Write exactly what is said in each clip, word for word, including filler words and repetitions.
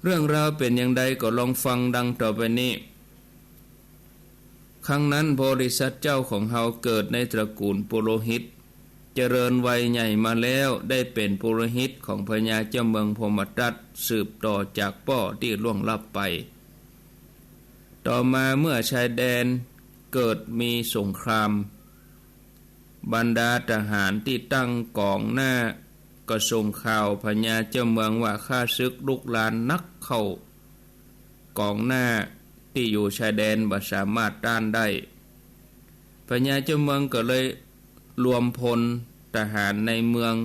เรื่องราวเป๋นอย่างใดก็ลองฟังดังต่อไปนี้ ครั้งนั้นโพธิสัตว์เจ้าของเฮาเกิดในตระกูลปุโรหิต เจริญวัยใหญ่มาแล้ว ได้เป๋นปุโรหิตของพญาเจ้าเมืองพรหมทัต สืบต่อจากป้อตี้ล่วงลับไป ต่อมาเมื่อชายแดนเกิดมีสงคราม บรรดาทหารตี้ตั้งก๋องหน้าก็ส่งข่าวพญาเจ้าเมืองว่าข้าศึกลุกรานนักเข้า ก๋องหน้าตี้อยู่ชายแดนบ่สามารถต้านได้ พญาเจ้าเมืองก็เลยรวมพลทหารในเมือง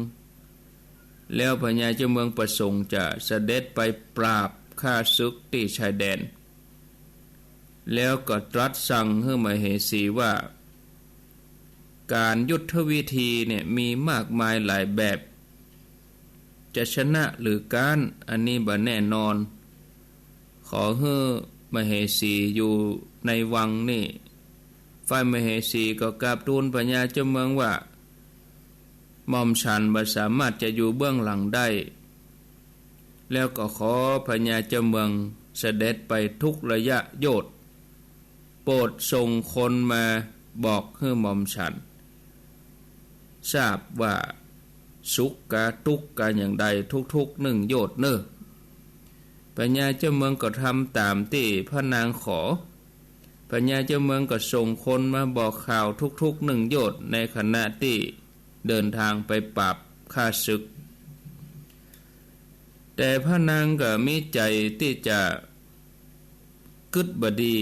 แล้วพญาเจ้าเมืองประสงค์จะเสด็จไปปราบข้าศึกตี้ชายแดน แล้วก็ตรัสสั่งหื้อมเหสีว่า ก๋านยุทธวิธีเนี่ยมีมากมายหลายแบบ จะชนะหรือก๊าน อันนี้บ่แน่นอน ขอหื้อมเหสีอยู่ในวังนี่ ฝ่ายมเหสีก็กราบทูลพญาเจ้าเมืองว่า หม่อมฉันบ่สามารถจะอยู่เบื้องหลังได้ แล้วก็ขอพญาเจ้าเมืองเสด็จไปทุกระยะโยชน์ โปรดส่งคนมาบอกหื้อหม่อมฉัน ทราบว่าสุขกาตุ๊กข์กาอย่างใดทุกๆ หนึ่งโยชน์เน่อ พญาเจ้าเมืองก็ทำต๋ามตี้พระนางขอ พญาเจ้าเมืองก็ส่งคนมาบอกข่าวทุกๆ หนึ่งโยชน์ในขณะตี้เดินทางไปปราบข้าศึก แต่พระนางก็มีใจ๋ตี้จะกึ๊ดบ่ดี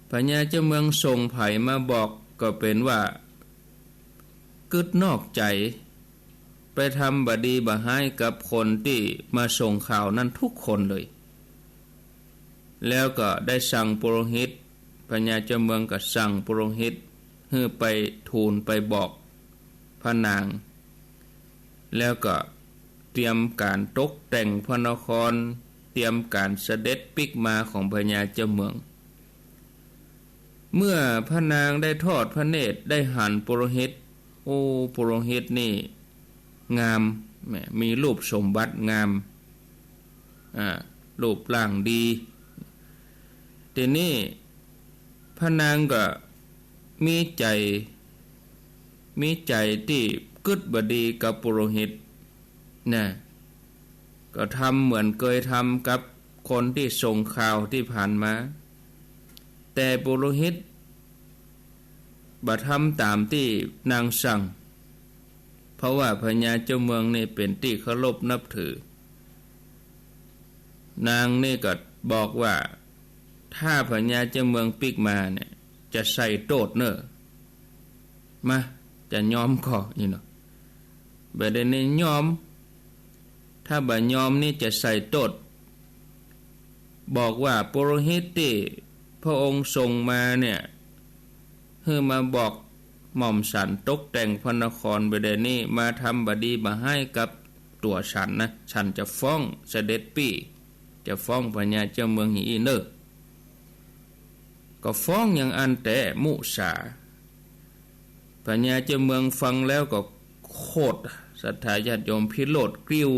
พญาเจ้าเมืองส่งใผมาบอกก็เป๋นว่ากึ๊ดนอกใจ๋ ไปทำบ่ดีบ่ฮ้ายกับคนตี้มาส่งข่าวนั้นทุกคนเลย แล้วก็ได้สั่งปุโรหิต พญาเจ้าเมืองก็สั่งปุโรหิตหื้อไปทูลไปบอกพระนาง แล้วก็เตรียมก๋านตกแต่งพระนคร เตรียมก๋านเสด็จปิ๊กมาของพญาเจ้าเมือง เมื่อพระนางได้ทอดพระเนตรได้หันปุโรหิต โอ้ ปุโรหิตนี่งาม แหม มีรูปสมบัติงาม อ่า รูปร่างดี ทีนี้พระนางก็มีใจ๋ มีใจ๋ตี้กึ๊ดบ่ดีกับปุโรหิตนะ ก็ทำเหมือนเกยทำกับคนตี้ส่งข่าวตี้ผ่านมา แต่ปุโรหิตบ่ทำต๋ามตี้นางสั่ง เพราะว่าพญาเจ้าเมืองนี่เป๋นตี้เคารพนับถือ นางนี่ก็บอกว่า ถ้าพญาเจ้าเมืองปิ๊กมาเนี่ย จะใส่โต้ษเน่อ มา จะยอมก่อ อี้เนาะ บ่ได้นี่ยอม ถ้าบ่ยอมนี่จะใส่โต้ษ บอกว่าปุโรหิตตี้พระองค์ส่งมาเนี่ย หื้อมาบอกหม่อมฉันตกแต่งพระนครบ่ดีนี่ มาทำบ่ดีบ่ฮ้ายกับตั๋วฉันนะ ฉันจะฟ้องเสด็จปี้ จะฟ้องพญาเจ้าเมืองอี้เน่อ ก็ฟ้องอย่างอั้นแต๊มุสา พญาเจ้าเมืองฟังแล้วก็โขด ศรัทธาญาติโยม พิโรธกริ้ว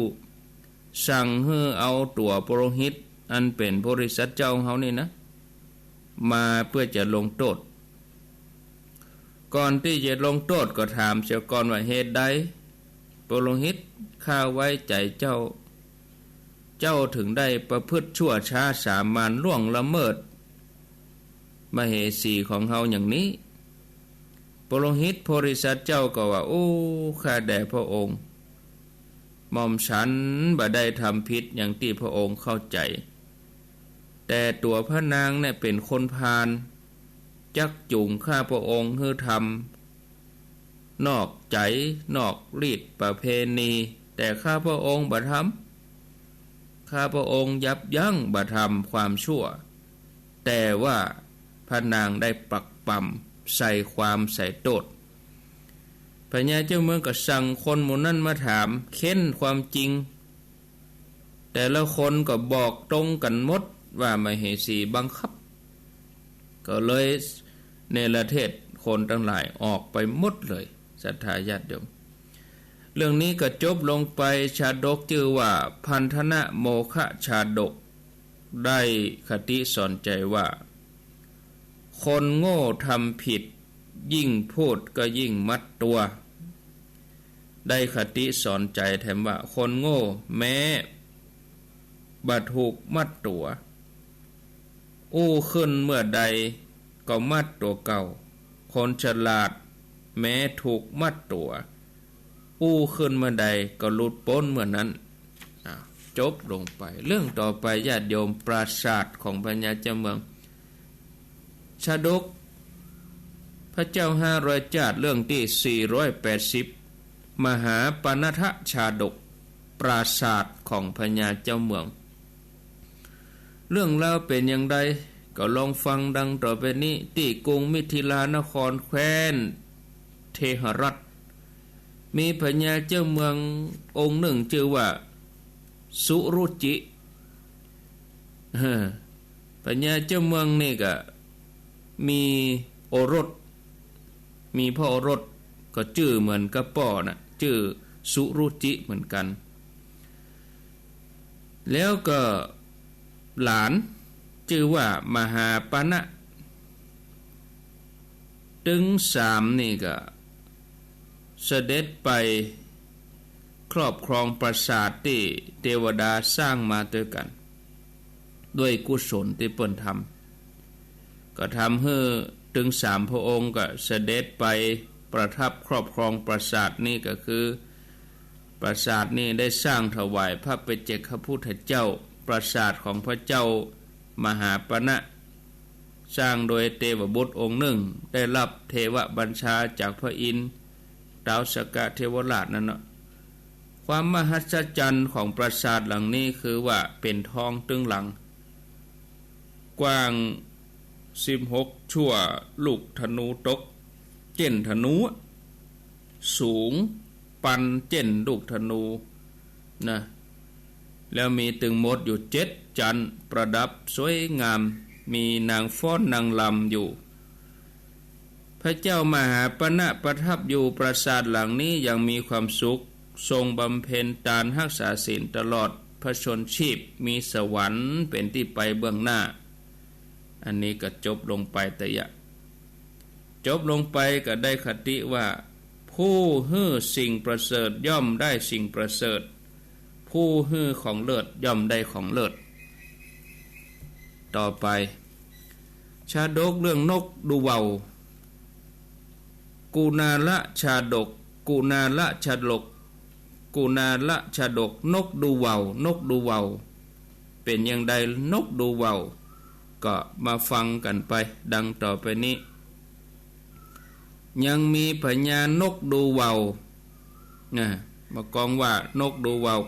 สั่งหื้อเอาตั๋วปุโรหิต อันเป๋นโพธิสัตว์เจ้าเฮานี่นะ มาเปื้อจะลงโต้ษ ก่อนตี้จะลงโต้ษก็ถามเสียก่อนว่า เหตุใด ปุโรหิต ข้าไว้ใจ๋เจ้า เจ้าถึงได้ประพฤติชั่วช้าสามานล่วงละเมิดมเหสีของเฮาอย่างนี้ ปุโรหิต โพธิสัตว์เจ้าก็ว่า โอ้ ข้าแด่พระองค์ หม่อมฉันบ่ได้ทำผิดอย่างตี้พระองค์เข้าใจ๋ แต่ตั๋วพระนางเนี่ยเป๋นคนพาล จักจูงข้าพระองค์หื้อทำนอกใจ๋ นอกรีตประเพณี แต่ข้าพระองค์บ่ทำ ข้าพระองค์ยับยั้งบ่ทำความชั่ว แต่ว่าพระนางได้ปรักปรำใส่ความใส่โต้ษ พญาเจ้าเมืองก็สั่งคนหมู่นั้นมาถามเค้นความจริง แต่ละคนก็บอกตรงกั๋นหมดว่ามเหสีบังคับ ก็เลยเนรเทศคนตังหลายออกไปหมดเลย ศรัทธาญาติโยม เรื่องนี้ก็จบลงไป ชาดกจื้อว่า พันธนโมฆชาดก ได้คติสอนใจ๋ว่า คนโง่ทำผิด ยิ่งพูดก็ยิ่งมัดตั๋ว ได้คติสอนใจ๋แถมว่า คนโง่แม้บ่ถูกมัดตั๋ว อู้ขึ้นเมื่อใดก็มัดตั๋วเก่า คนฉลาดแม้ถูกมัดตั๋ว อู้ขึ้นเมื่อใดก็หลุดป๊นเมื่อนั้น อ่ะ จบลงไป เรื่องต่อไป ญาติโยม ปราสาทของพญาเจ้าเมือง ชาดก พระเจ้าห้าร้อยจ้าด เรื่องตี้สี่ร้อยแปดสิบ มหาปณฐชาดก ปราสาทของพญาเจ้าเมือง เรื่องราวเป๋นอย่างใด ก็ลองฟังดังต่อไปนี้ ตี้กรุงมิถิลานคร แคว้นเทหรัฐ มีพญาเจ้าเมืององค์นึ่งจื้อว่า สุรุจิ เออ พญาเจ้าเมืองนี่ก็มีโอรส มีพระโอรสก็จื้อเหมือนกับป้อน่ะ จื้อสุรุจิเหมือนกั๋น แล้วก็หลานจื้อว่ามหาปณะ ตึงสามนี่ก็เสด็จไปครอบครองปราสาทตี้เตวดาสร้างมาตวยกั๋น ด้วยกุศลตี้เปิ้นทำ ก็ทำหื้อตึงสามพระองค์ก็เสด็จไปประทับครอบครองปราสาทนี้ ก็คือปราสาทนี้ได้สร้างถวายพระปัจเจกพุทธเจ้า ปราสาทของพระเจ้ามหาปณะ สร้างโดยเตวบุตรองค์นึ่ง ได้ฮับเทวบัญชาจากพระอินทร์ ต๊าวสักกะเทวราชนั่นเนาะ ความมหัศจรรย์ของปราสาทหลังนี้คือว่าเป๋นทองตึงหลัง กว้างสิบหกชั่ว ลูกธนูตก เจ้นธนูอะ สูงปันเจ้นลูกธนูนะ แล้วมีตึงหมดอยู่เจ็ดจั๊น ประดับสวยงาม มีนางฟ้อนนางรำอยู่ พระเจ้ามหาปณะประทับอยู่ปราสาทหลังนี้อย่างมีความสุข ทรงบำเพ็ญตานฮักษาศีลตลอดพระชนม์ชีพ มีสวรรค์เป๋นตี้ไปเบื้องหน้า อันนี้ก็จบลงไปแต่ยะ จบลงไปก็ได้คติว่า ผู้หื้อสิ่งประเสริฐย่อมได้สิ่งประเสริฐ ผู้หื้อของเลิศย่อมได้ของเลิศ ต่อไป ชาดกเรื่องนกดูว่าว กุณาละชาดก กุณาละชาดก กุณาละชาดก นกดูว่าว นกดูว่าว เป๋นอย่างใดนกดูว่าว ก็มาฟังกั๋นไปดังต่อไปนี้ ยังมีพญานกดูว่าว นะ มากองว่านกดูว่าว